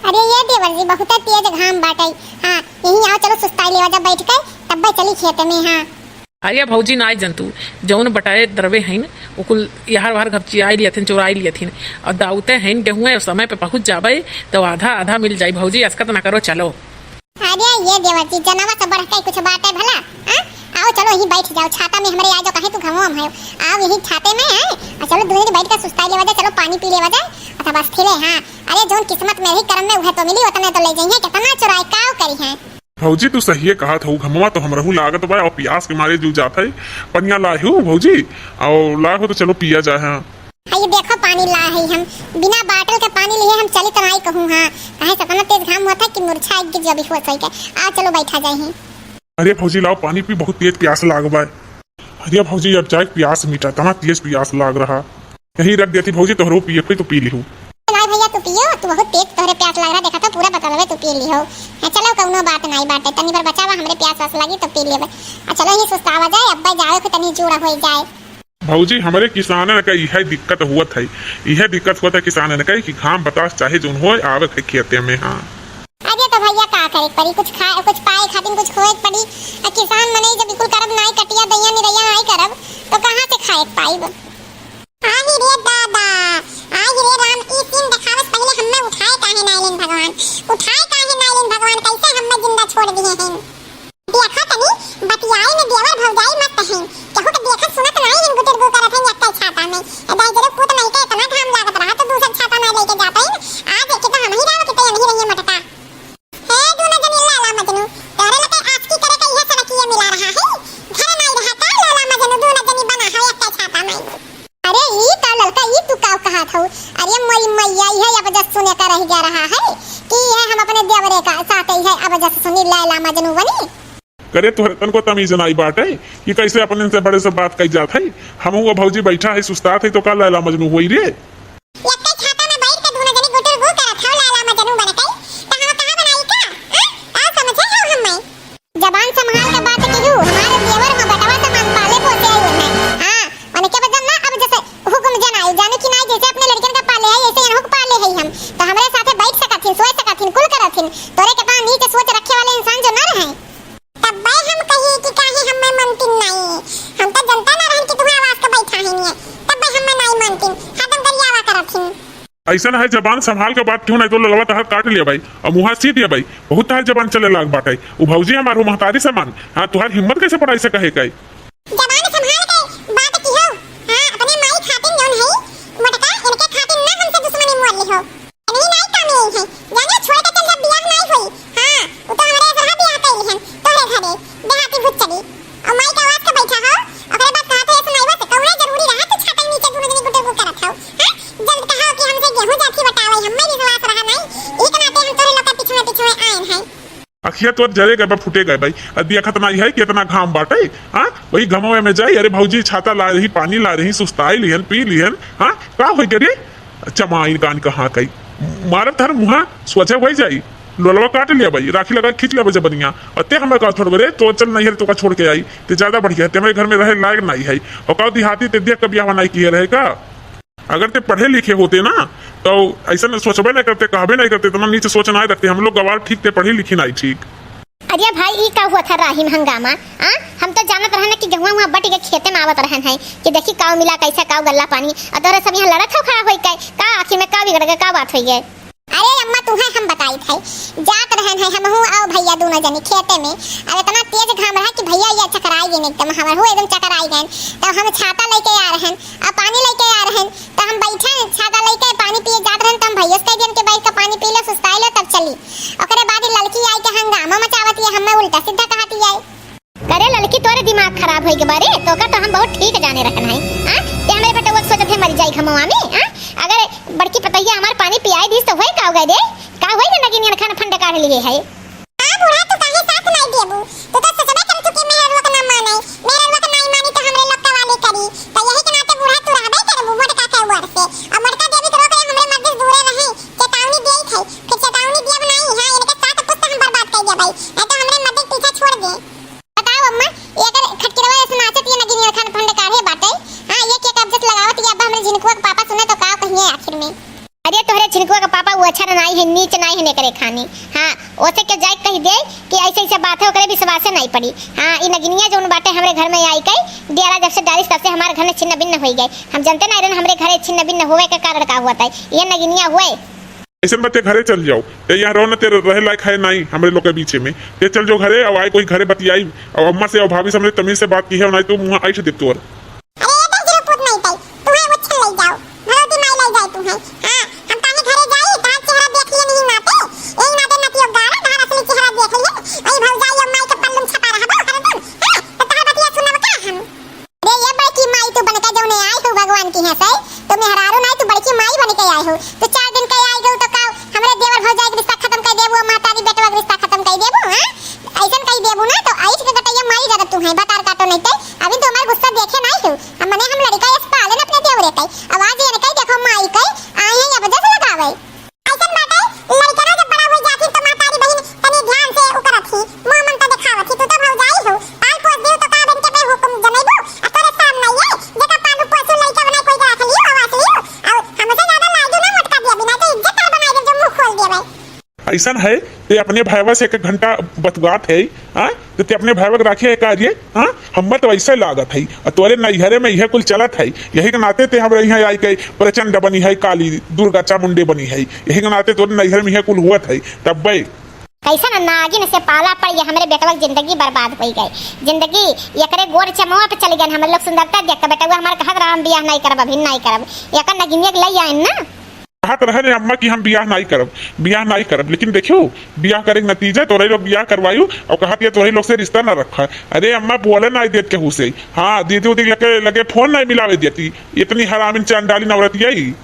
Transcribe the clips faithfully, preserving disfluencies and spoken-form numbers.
अरे ये देवर जी, बहुते तेज घाम बाटइ। हाँ, यहीं आओ, चलो सुस्ताइ लेवा जा बैठ के, तब्बे चली खेते में। हाँ। अरे भौजी, नाई जन तू, जौन बटाए दरवे हइन, उ कुल यहर वहर घपचियाइ लियथिन, चोराइ लियथिन। अउर दाउते हइन, गेहुए समय पे पहुँच जाबइ, तउ आधा आधा मिल जाई। भौजी, असकत ना करो, चलो। अरे ये देवर जी, जनवा से बढ़ के कुछ बाटइ भला? हाँ? आओ, चलो, यहीं बैठ जाओ, छाता में हमरे आ जाओ, काहे तू घमवा में हो? आओ, यहीं छाते में है, अउर चलो, दुनो जनी बैठ के सुस्ताइ लेवा जा, चलो, पानी पी लेवा जा, अच्छा, बस थिले, हाँ। अरे, जौन किस्मत में रही, करम में उहे तो मिली, ओतने तो लइ जइहें, केतना चोराइ काव करिहें। भौजी, तू सहिए कहत हऊ, घमवा तो हमरहू लागत बा, अउर पियास के मारे जू जात है। पनिया लाए हो भौजी? अउर लाए हो तो चलो पिया जाए। हाँ। हाँ, ये देखो, पानी लाए है हम, बिना बाटल के पानी लिहे हम चलित नाई कहूँ। हाँ, काहे से इतना तेज घाम होत है कि मुरझा एक गिर जबी होत है के। आओ, चलो बैठा जाए हैं। अरे भौजी, लाओ पानी पी, बहुत तेज पियास लाग बा। अरे भौजी, अब जाए पियास मिटा, इतना तेज पियास लाग रहा। यहीं रख देती भौजी, तोहरो पिए के तो पी लिहू। नाई भैया, तू पियो, तू बहुत तेज तोहरे प्यास लग रहा, देखा तो पूरा बोतलवे तू पी लिहो। हाँ, चलो, कउनो बात नाई बाटे, तनी भर बचावा, हमरे प्यास वास लगी तो पी लेबे। आ चलो, ही सुस्तावा जाए, अब्बे जावे को तनी जूड़ा होई जाए। भौजी, हमरे किसानन का इहे दिक्कत हुअत है, इहे दिक्कत हुअत है किसानन का कि घाम बतास चाहे जौन होए, आवे के खेते में। हाँ। अरे तो भैया, का करे के पड़ी, कुछ खाए, कुछ पाए खातिर कुछ खोए के पड़ी। आ किसान मनई जब बिल्कुल करब नाई, कटिया दइया निरैया नाई करब, तो कहाँ से खाए के पाइब? आहि रे दादा, आहि रे राम, ई सीन देखावस पहिले हम्मे उठाए काहे नाई लेन भगवान, उठाए काहे नाई लेन भगवान, कैसे हम्मे जिंदा छोड़ दिए हैं। देखा तनी, बतियाए में देवर भौजाई मस्त हैं, केहू के देखत सुनत नाई लेन, गुटुर गु करत हैं यक्का छाता में। ए दाई जरे पूत नहीं के इतना घाम लागत रहा तो दूसर छाता में लेके जात हैं, आज एक तो हम ही रहो कि तो यही रहिए मटका। हे दूनो जनी लैला मजनू, तोहरे लोग के आशिकी करे के इहे सड़किया मिला रहा है। घर नाई रहा का लैला मजनू दूनो जनी बना है एक छाता में। अरे ई का ललका, ई तू का कहत हऊ? अरे मोरी मैया, इहे अब जस सुने का रह गया रहा है कि इहे हम अपने देवरे का साथ इहे अब जस सुनी लैला मजनू बनी। करे तोहरे तनको तमीज नाई बाटे कि कैसे अपने से बड़े से बात कही जात है। हम हुआ भौजी बैठा है सुस्तात है तो का लैला मजनू होई रे? यक्के छाता में बैठ के दूनो जनी गुटुर गु करत हौ, लैला मजनू बन के। त हम कहाँ बनाई का? हाँ? का समझे हौ हम्मे? जबान संभाल के बात किहू, हमारे देवर में बेटवा से हम पाले पोसे आए हैं। हाँ, उनके बदन ना अब जैसे हुक्म जनाई, जाने कि नाई जैसे अपने लड़कन का पाले है, ऐसे इनको पाले है हम। तो हमरे साथे बैठ सकत हिन, सोए सकत हिन, कुल करत हिन। तोरे के पास नीच सोच रखे वाले इंसान जो ना रहे। तब्बे हम कही कि काहे हम्मे मनतिन नाई। हम तो जनता ना रहन कि तुम्हें आवाज के बैठा है नहीं। तब्बे हम्मे नाई मनतिन। हरदम गरियावा करत हिन। ऐसन है, जबान संभाल के बात किहू, नहीं तो ललवा तहार काट लिया भाई, और मुहा सीट लिया भाई। बहुत तहार जबान चले लाग बाटे। उ भौजी हमार हो, महतारी समान। हाँ, तुहार हिम्मत कैसे पड़ाई से कहे कई? जबान संभाल के बात किहू। हाँ, अपने माई खातिन जौन है, मोटका, इनके खातिन ना हमसे दुश्मनी मोल लिहो। नहीं, नहीं, काम यही है। जाने छोड़ के चल जा, बियाह नहीं होई। हाँ, उ तो हमरे ऐसा बियाह कइली हन, तोहरे घरे, देहाती भूत चली। और माई का आवाज के बैठा हो, ओकरे बाद कहा थे, ऐसा नहीं बस, कौने जरूरी रहा तू छाता के नीचे दूनो जनी गुटुर गु करत हो। हाँ, जल्द कहा कि हमसे गेहूं जाथी बटावे, हमें विश्वास रहा नहीं, एक नाते हम तोहरे लोग के पीछे पीछे आए हैं। अखिया तोर जरे गए बा, फूटे गए भाई। अब देखत नाई है कि इतना घाम बाटे, हाँ? वही घमवे में जाई, अरे भौजी छाता ला रही, पानी ला रही, सुस्ताई लिहन, पी लिहन, हाँ? का होई गे रे? चमाइन कान कहाँ कई? मारब तहर मुहा, सोझे होई जाई। लोलवा काट लिया भाई, राखी लगा खींच लिया जबनिया। और ते हमें का छोड़ रे, तो चल नहीं है, तो का छोड़ के आई। ते ज्यादा बढ़िया है, ते हमारे घर में रहे लायक नहीं है। और का देहाती ते देख के बियाह नहीं किए रहे का? अगर ते पढ़े लिखे होते ना, तो ऐसा न सोचबे नहीं करते, कहबे नहीं करते, इतना नीचे सोच ना रखते। हम लोग गवार ठीक थे, पढ़े लिखे नहीं ठीक। अरे भाई, ई का हुआ था राही में हंगामा? आ? हम तो जानत रहन कि गेहुआ हुआ बट के खेते में आवत रहन है कि देखी काव मिला, कैसा काव गल्ला पानी, और तोहरे सब यहाँ लड़त हो खड़ा होई के। का आखिर में का बिगड़ गए, का बात होई गए? अरे अम्मा, तुम्हें हम बताई थे, जात रहन है हमहू और भैया दूनो जनी खेते में। अब इतना तेज घाम रहा कि भैया ये चकराई गए एकदम, हमर हो एकदम चकराई गए। तो हम छाता लेके आ रहन, अब पानी लेके आ रहन, तो हम बैठे छाता लेके पानी पिए जात रहन, तो हम भैया से कह दियन कि बैठ के पानी पी लो, सुस्ताई लो, तब चली। ओकरे बाद ही लड़की आई के हंगामा मचावत है, हमें उल्टा सीधा कहती है। करे लड़की, तोरे दिमाग खराब होई के बारे, तो का तो हम बहुत ठीक जाने रहन है। हाँ? ते हमरे बेटवा के सोचत है मर जाई घमवा में, हाँ? अगर बड़की पतैया हमार पानी पियाई दीस तो होई का हो गए रे? का होई ना नगिनियन खान फंड काढ़ लिए है? आ बूढ़ा, तू काहे साथ नहीं देबू? तू तो सोचबे कर चुकी मेहररुआ के ना माने, मेहररुआ के नहीं मानी तो हमरे लोग का वाली करी। तो यही के नाते बूढ़ा तू रहबे करबू मोटका के ऊपर से। और मोटका देवी के रोक रहे, हमरे मर्द से दूरे रहे, चेतावनी दिए थे, फिर चेतावनी दिया बनाई, हाँ, इनके साथ कुछ तो हम बर्बाद कर दिया भाई, नहीं तो हमरे मर्द के पीछे छोड़ दे। बताओ अम्मा, एकर खटकिरवा ऐसे नाचत ये नगिनिया खान फंड काढ़े बाटे। हाँ, ये के कब्जत लगावत ये, अब हमरे झिनकुआ के पापा सुने तो का कहिए आखिर में? अरे तोहरे झिनकुआ के पापा वो अच्छा नाई है, नीच नाई हिने करे खानी। हाँ, ओसे के जाए कहि दे कि ऐसे ऐसे बात है, ओकरे विश्वासे नाहीं पड़ी। हाँ, ई नगिनिया जौन बाटे हमरे घर में आई के डेरा जब से डालिस तब से हमार घर में छिन्न भिन्न होइ गए। हम जनते नाहीं रहन हमरे घरे छिन्न भिन्न होवे के कारण का हुआ था। ये नगिनिया हुए। ऐसन बात है, घरे चल जाओ। ते यहाँ रहो ना, ते रहे लायक है नाहीं हमरे लोग के बीचे में। ते चल जाओ घरे, अब आई कोई घरे बतियाई, अब अम्मा से और भाभी से हमरे तमीज से बात की है, नाहीं तो मुँह ऐठ देब तोर। अरे ए दहिजरू पूत नाहीं तई, तुहे उछल लई जाओ, भगवती माई लई जाए तुहे। हाँ, हम काहे घरे जाई, तहार चेहरा देख लिए नहीं नाते, यही नाते नतियो गारा, तहार असली चेहरा देख लिए, वही भौजाई और माई के पल्लू में छपा रहबो हरदम, हाँ, तो तहार बतिया सुनब का हम? अरे ये बड़की माई तू बनके जौने आई हो भगवान की है सही, तू मेहरारू नाहीं, तू बड़की माई बनके आई हो, तू चार दिन के आई हो तो का हमरे देवर भौजाई के रिश्ता खत्म कर देबू, महतारी बेटवा के रिश्ता खत्म कर देबू, हाँ? ऐसन कही देबू ना तो ऐठ के गटैया मारी जाता तुहे, बतार काटो नहीं ते। अभी तो हमार गुस्सा देखे नाहीं हो। हम मने हम लड़का यस पाले न अपने देवरे कई। आवाज ये कई देखो माई कई, आई है अब जस लगावे। ऐसन बाटे, लड़का ना जब बड़ा हो जाती तो महतारी बहिन तनी ध्यान से उकरत ही, मुंह मन तो दिखावत ही, तू तो भौजाई हो। पाल पोस दियो तो का बन के बे हुकुम जमेबू, आ तोरे शर्म नाहीं है, जेका पालू पोसू लड़का बनाए कोई के रख लियो, आवास लियो, और हमसे ज्यादा लाजू ना मोटका दिया बिना तो इज्जत तार बनाए दे जो मुंह खोल दिए भाई। ऐसन है, ते अपने भाईवा से एक घंटा बतुआत है, हाँ? तो ते अपने भाईवा के राखे है कार्य, हाँ? हम्मत वैसे लागत है। और तोरे नैहरे में यह कुल चलत है, यही के नाते ते हमरा यहाँ आई के प्रचंड बनी है, काली दुर्गा चामुंडे बनी है, यही के नाते तोरे नैहर में यह कुल हुआ है। तब बे कैसन नागिन से पाला पड़ गया, हमरे बेटवा के जिंदगी बर्बाद हो गई। जिंदगी एकरे गोर चमवा पे चली गई। हमरे लोग सुंदरता देख के बेटवा हमार कहत रहा, "हम बियाह नहीं करब, अभी नहीं करब।" एकर नगिनिया के लई आइन ना। कहत रहे रे अम्मा कि हम बियाह नाई करब, बियाह नाई करब, लेकिन देखियो, बियाह करे के नतीजा तोरे लोग बियाह करवायु और कहत ये तोरे लोग से रिश्ता ना रखा। अरे अम्मा बोले नाई देत केहू से। हाँ, दीदी उदी लगे, लगे फोन नाई मिलावे देती। इतनी हरामिन चंडाली नवरतिया ही।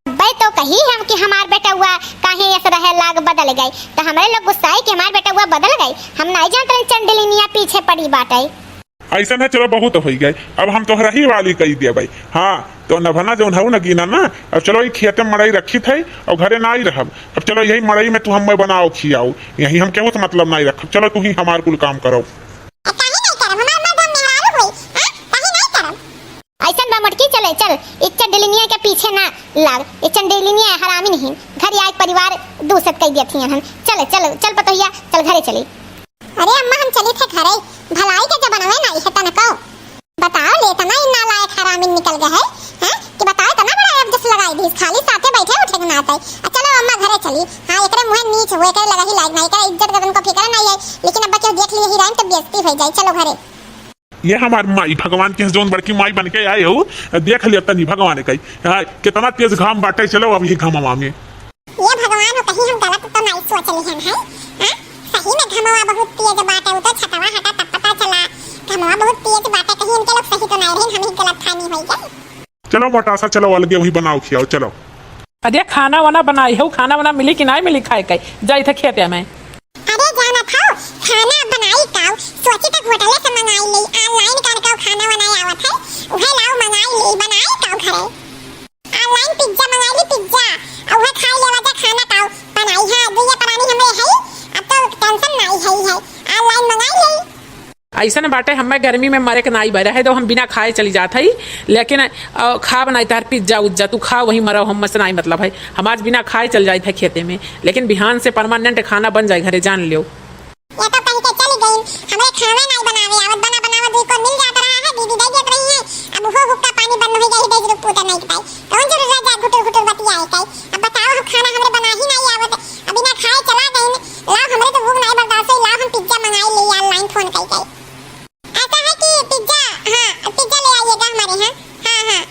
बे तो कही हम कि हमार बेटवा काहे ऐसे रहे लाग बदल गए, तो हमरे लोग गुस्साए कि हमार बेटवा बदल गए। हम नाई जानत रहे चंडलिनिया पीछे पड़ी बाटे। ऐसन है, चलो बहुत होइ गए, अब हम तोहरा ही वाली कही देबै। हाँ, तो नभना जौन हऊ नगीना ना, अब चलो ई खेते में मड़ई रखी थे और घरे ना आई रहब। अब चलो यही मड़ई में तू हमें बनाओ खियाओ, यही हम केहू से मतलब नहीं रखब। चलो तू ही हमार कुल काम करो। आ, काहे नहीं करब? हमार मर्द हम मेहरारू होई, हाँ? काहे नहीं करब? ऐसन बा मोटकी, चले चल, ई चंडलिनिया के पीछे ना लाग, ई चंडलिनिया हरामी नहीं, घर आए परिवार दूसत कई देती हैं। चले चल, चल पतोहिया, चल घरे चली। अरे अम्मा, हम चली थे घरे, भलाई के जमाना में नाई है तनको। बताओ ले, इतना ही नालायक हरामी निकल गए है, हैं? कि बताओ इतना बड़ा अब जस लगाई दी, खाली साथे बैठे उठे के नाते। आ चलो अम्मा घरे चली। हाँ, एकरे मुँहे नीच हुए, एकरे लगा ही लायक नहीं, एकरे इज्जत का तनको फिक्र नहीं है, लेकिन अब केहू देख लिए ही राम तो बेइज्जती हो जाए। चलो घरे। ये हमार माई, भगवान के जौन बड़की माई बन के आए हो, देख लिया तनी भगवान के। हाँ, कितना तेज घाम बाटे, चलो अब ये घामवा में। ये भगवान हो, कहीं हम गलत तो नहीं सोच लिहन है? हाँ? सही में घमवा बहुत तेज बाटे, वो तो छतवा हटा तब पता चला। घमवा बहुत तेज बाटे, कहीं इनके लोग सही तो नहीं रहे, हम ही गलत फहमी हो गई। चलो मोटासा, चलो अलगे वही बनाओ खियाओ, चलो। अरे खाना वाना बनाई हो, खाना वाना मिली कि नहीं मिली खाए के? जाई थे खेते में। अरे जाना था, खाना बनाई काऊ, सोची तो होटल से मंगाई ले, online कर काऊ खाना वाना आवत है, उहे लाओ मंगाई ले, बनाई काऊ घरे। Online pizza मंगाई ली, pizza। और वह खाई लेवा जा खाना काऊ। बनाई है, दुइया प्राणी हमरे है, अब तो tension नाई है, है। Online मंगाई ले। ऐसन बाटे, हमें गर्मी में मरे के नाई बा, रहे दो, हम बिना खाए चली जात हई, लेकिन, अ, खाब नाई तार pizza उज्जा, तू खा वही मरो, हम से नाई मतलब है। हम आज बिना खाए चल जाइत है खेते में, लेकिन बिहान से permanent खाना बन जाए घरे, जान लियो। या तो कहीं के चली गई, हमरे खाना नाई बनावे आवत, बना बनावा दुई कोर मिल जात रहा है, दीदी दे देत रही है। अब वो हुक्का पानी बंद हो गई, दे जरूर पूता नहीं पाई। कौन जरूरत है घुटुर घुटुर बतियाए के? अब बताओ, हम खाना हमरे बना ही नाई आवत, अब बिना खाए चला गई। लाओ, हमरे तो भूख नाई बर्दाश्त होई, लाओ हम pizza मंगाई ले online phone कई के। ऐसा है कि pizza, हाँ, pizza ले आइएगा हमारे यहाँ। हाँ, हाँ,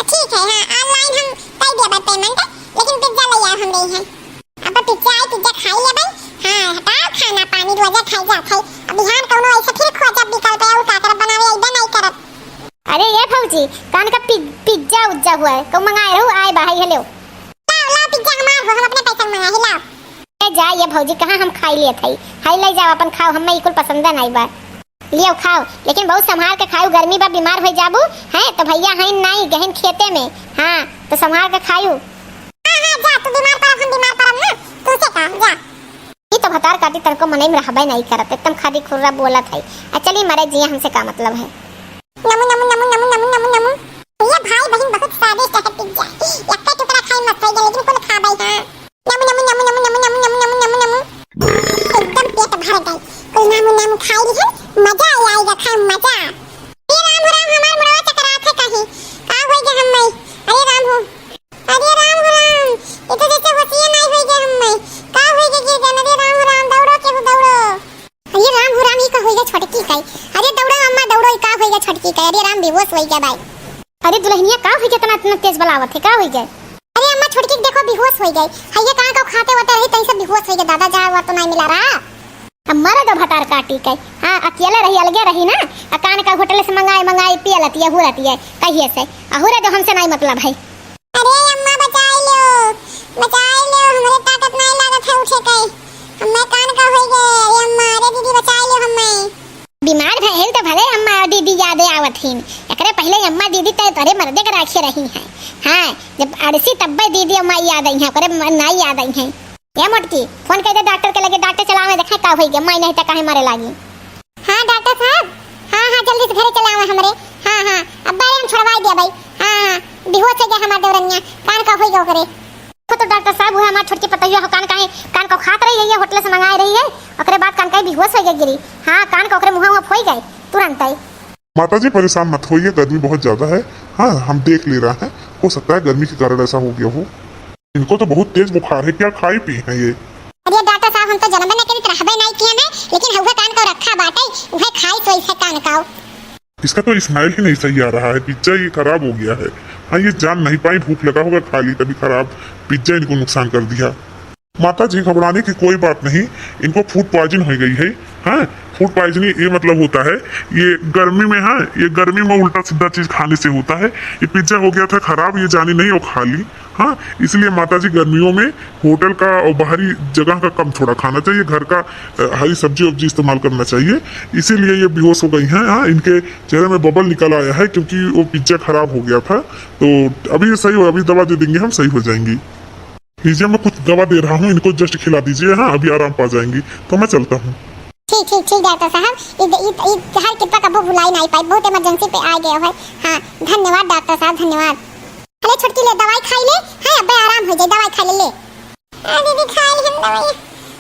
ठीक है, हाँ, online हम कर देबे payment, लेकिन pizza ले आओ हमरे यहाँ। अब pizza आई, pizza खाई लेबै। हाँ, हटाओ खाना पानी, रोजे खाई जात है। अब बिहान कौनो ऐसे फिर खोजब विकल्प है, उ का करब, बनावे अइबे नहीं करब। अरे ये भौजी, कान का पि-, pizza उज्जा हुआ है, कहूँ मंगाए रहू, आए बा, हाई हेलो। लाओ, लाओ, pizza हमार हो, हम अपने पैसा में मंगाए, लाओ। ए जा ये भौजी, कहाँ हम खाई लेत हई, हाई ले जाओ अपन खाओ, हमें ई कुल पसंद नहीं बा। लियो खाओ, लेकिन बहुत संभाल के खाओ, गर्मी बा, बीमार हो जाबू, हैं? तो भैया हैं नाई, गहन खेते में, हाँ, तो संभाल के खाओ। हाँ, हाँ, जा, तू बीमार पड़ब, हम बीमार पड़ब ना, तू से का, जा। ई तो भतार काटी तनको मनई में रहबे नहीं करत, एकदम खादी खुर्रा बोलत है। आ चली मरे जिया, हमसे का मतलब है? नमु, नमु, नमु, नमु, नमु, नमु, नमु। ये भाई बहन बहुत स्वादिष्ट है pizza। यक्का टुकड़ा खाई मत होइगा, लेकिन कुल खाबै हाँ। नमु, नमु, नमु, नमु, नमु, नमु, नमु, नमु, पूनम खाई लिहन, मजा आई, आई रखा मजा। अरे राम हो राम, हमार मुड़वा चकरात है कहीं। का होई गे हम्मे? अरे राम हो, अरे राम हो राम, ये तो जैसे होशिये नहीं होई गे हम्मे। का होई गे गिर गन? अरे राम हो राम, दौड़ो केहू दौड़ो। अरे राम हो राम, ई का होई गे छोटकी काई? अरे दौड़ो अम्मा दौड़ो, ई का होई गे छोटकी काई? अरे राम, बेहोश होई गे बाई। अरे दुल्हनिया, का होई गे? इतना, इतना तेज बलावत है, का होई गे? अरे अम्मा, छोटकी के देखो, बेहोश होई गई। हइये कहाँ का खाते वाते रही, तहीं से बेहोश होई गई। दादा, जा हुआ तो नहीं मिला रहा। अब मरे दो भतार काटी के। हाँ, अकेले रही, अलगे रही ना। आ कान का होटल से मंगाए, मंगाए, पिए लतिया, हु रहतिया, कहिए से। अहुरे दो, हमसे नहीं मतलब है। अरे अम्मा, बचाई लो, बचाई लो, हमरे ताकत नहीं लागत है उठे के। हम्मे कान का होई गए। अरे अम्मा, अरे दीदी, बचाई लो हम्मे। बीमार भइल त भले अम्मा और दीदी यादे आवत हीन, एकरे पहिले अम्मा दीदी तय तोरे मर्दे के राखे रही हैं। हाँ, जब अड़सी तब्बे दीदी अम्मा याद आई हैं, ओकरे म-, नाई याद आई हैं। ए मोटकी, फोन कर दे डॉक्टर के लगे, डॉक्टर चलावे देखे का होई गे, माई नहीं त काहे मारे लागी। हाँ डॉक्टर साहब, हाँ, हाँ, जल्दी से घरे चलावे हमरे। हाँ, हाँ, अब बैरे हम छोड़वाई दिया भाई। हाँ, हाँ, बेहोश हो गया हमार देवरनिया, कान का होई गे ओकरे। देखो तो डॉक्टर साहब, वो हमार छोटकी पतोहिया हो, कान काहे, कान को खात रही है, होटल से मंगाए रही है, ओकरे बाद कान काहे बेहोश हो गए गिरी। हाँ, कान को ओकरे मुँह, मुँह फोई गए तुरंत ही। माता जी परेशान मत होइए, गर्मी बहुत ज्यादा है। हाँ, हम देख ले रहा है, हो सकता है गर्मी के कारण ऐसा हो गया हो। इनको तो बहुत तेज बुखार है, क्या खाई पी हैं ये? अरे डॉक्टर साहब, हम तो जनबे नहीं करी, रहबे नहीं किए हैं, लेकिन हुए कान को रखा बाटे, उहे खाई सोई है कान का। इसका तो स्माइल ही नहीं सही आ रहा है, पिज्जा ये खराब हो गया है। हाँ, ये जान नहीं पाई, भूख लगा होगा, खा ली तभी खराब, पिज्जा इनको नुकसान कर दिया। माता जी, घबराने की कोई बात नहीं, इनको फूड पॉइजन हो गई है। हाँ, फूड पॉइजनिंग ये मतलब होता है, ये गर्मी में, हाँ, ये गर्मी में उल्टा सीधा चीज खाने से होता है। ये पिज्जा हो गया था खराब, ये जानी नहीं, वो खा ली। हाँ, इसलिए माता जी, गर्मियों में होटल का और बाहरी जगह का कम थोड़ा खाना चाहिए, घर का, अ, हरी सब्जी वब्जी इस्तेमाल करना चाहिए। इसीलिए ये बेहोश हो गई हैं। हाँ, इनके चेहरे में बबल निकल आया है क्योंकि वो पिज्जा खराब हो गया था। तो अभी ये सही हो, अभी दवा दे देंगे हम, सही हो जाएंगी। लीजिए, मैं कुछ दवा दे रहा हूँ, इनको जस्ट खिला दीजिए। हाँ, अभी आराम पा जाएंगी, तो मैं चलता हूँ। ठीक, ठीक, ठीक डॉक्टर साहब, इ, इ, इ, हर कृपा कबो भुलाई नहीं पाई, बहुत इमरजेंसी पे आ गए हो। हाँ, धन्यवाद डॉक्टर साहब, धन्यवाद। अरे छोटकी, ले दवाई खाई ले, हाँ, अबे आराम हो जाए, दवाई खा ले, ले। हाँ दीदी, खा ली हम दवाई।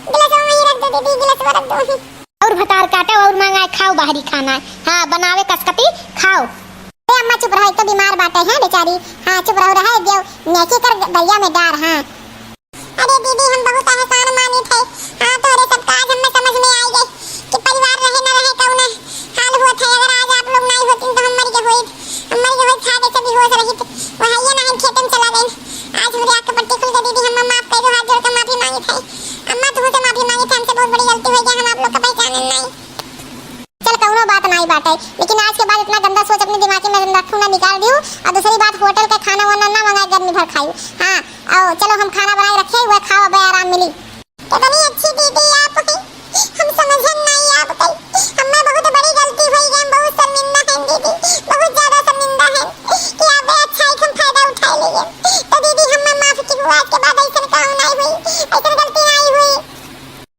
गिलास में ही रख दो दीदी, गिलास में रख दो। और भतार काटो और मंगाए खाओ बाहरी खाना। हाँ, बनावे कसकती खाओ। ए अम्मा चुप रहो, एक तो बीमार बाटे हैं बेचारी। हाँ, चुप रहो, रहे दियो, नेकी कर दरिया में डार। हाँ। अरे दीदी, हम बहुत एहसान मानित है। हाँ, तोहरे सब काज हमें समझ में आई गए कि परिवार रहे न रहे कौन हाल हुआ था। अगर आज आप लोग नहीं होती तो हम मर के होइत, हम मर के होइत, खा के सब बेहोश रहित, वह ये नहीं खेत में चला गए। आज हमरे आँख के पट्टी खुल गई दीदी, हम माफ कर दो, हाथ जोड़ के माफी मांगित है। अम्मा, तुमसे माफी मांगित है, हमसे बहुत बड़ी गलती हो गई, हम आप लोग का पहचाने नहीं। चल, कौनो बात नाई बाटे, लेकिन आज के बाद इतना गंदा सोच अपने दिमाग में रखू ना, निकाल दियो। और दूसरी बात, होटल का खाना वाना ना मंगाए, गर्मी भर खायू। हाँ, आओ, चलो हम खाना बनाए रखे हुए, खाओ, अब आराम मिली। कितनी अच्छी दीदी आप हैं, हम समझन नहीं आप कई। हमें बहुत बड़ी गलती हुई है, हम बहुत शर्मिंदा हैं दीदी, बहुत ज्यादा शर्मिंदा हैं कि आप अच्छा एक हम फायदा उठा लिए। तो दीदी, हमें माफ की हुआ, आज के बाद ऐसा काम नहीं हुई, ऐसा गलती नहीं हुई।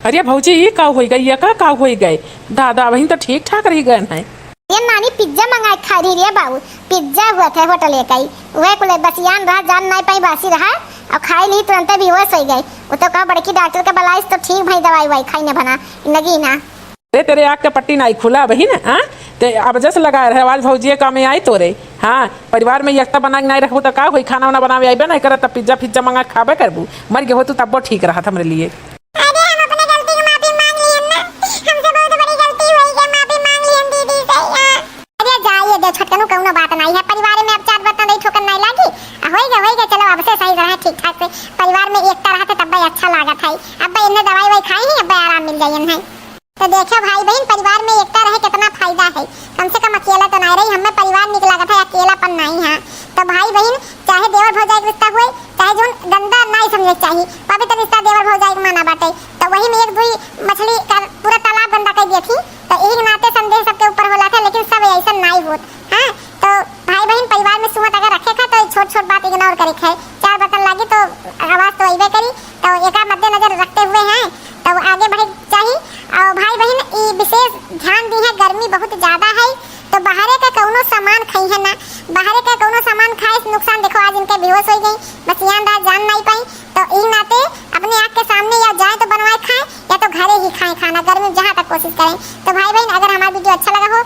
अरे भौजी, ई का होई गए, ये का, का होई गए? दादा, वहीं तो ठीक ठाक रही गए हैं। ये नानी पिज्जा मंगाए खा रही रे बाबू, पिज्जा हुआ था होटल एक आई, वह कुले बसियान रहा, जान नहीं पाई, बासी रहा, और खाई ली, तुरंते बेहोश हो गए। वो तो कहा बड़की डॉक्टर के बुलाइस तो ठीक भाई, दवाई वाई खाई न बना, लगी ना। अरे तेरे आँख के पट्टी नहीं खुला बहिन, हाँ? ते अब जस लगा रहे, आज भौजी का में आई तोरे। हाँ, परिवार में एकता बना के नहीं रखबू तो का होई? खाना वाना बनावे आइबे नहीं करत, तब पिज्जा फिज्जा मंगा के खाबे करबू। मर गए हो तू, तब्बो ठीक रहत हमरे लिए। अरे, हम अपने गलती की माफी मांग ली हम ना, हमसे बहुत बड़ी गलती हुई है, माफी मांग ली हम दीदी से। हाँ। अरे जाइए दे छोटकनू, कौनो बात नहीं है, परिवार में अब चार बर्तन रही ठोकर नहीं लागी। आ, होई गए, होई गए, चलो अब से सही रहे, ठीक ठाक से परिवार में एकता रहते तब भाई अच्छा लागत है। अब भाई इन्हें दवाई वाई खाई ही, अब भाई आराम मिल जाइए इन्हें। तो देखो भाई बहन, परिवार में एकता रहे कितना फायदा है, कम से कम अकेला तो नहीं रही, हमें परिवार निक लागत है, अकेलापन नहीं है। तो भाई बहन, चाहे देवर भौजाई के रिश्ता हुए, चाहे जोन गंदा नहीं समझे के चाहिए, पवित्र रिश्ता देवर भौजाई के माना बाटे। तो वही में एक दुई मछली का पूरा तालाब गंदा कर दिया थी, तो यही नाते संदेह सबके ऊपर होला था, लेकिन सब ऐसा नहीं होत। हाँ, तो भाई बहन परिवार में सुमत अगर रखे खा तो छोट छोट बात इग्नोर करे खाए, चार बर्तन लागी तो आवाज तो अइबे करी, तो एका मद्देनजर रखते हुए हैं तो आगे बढ़े चाहिए। और भाई बहन ई विशेष ध्यान खाना गर्मी में जहाँ तक कोशिश करें। तो भाई बहन, अगर हमारा video अच्छा लगा हो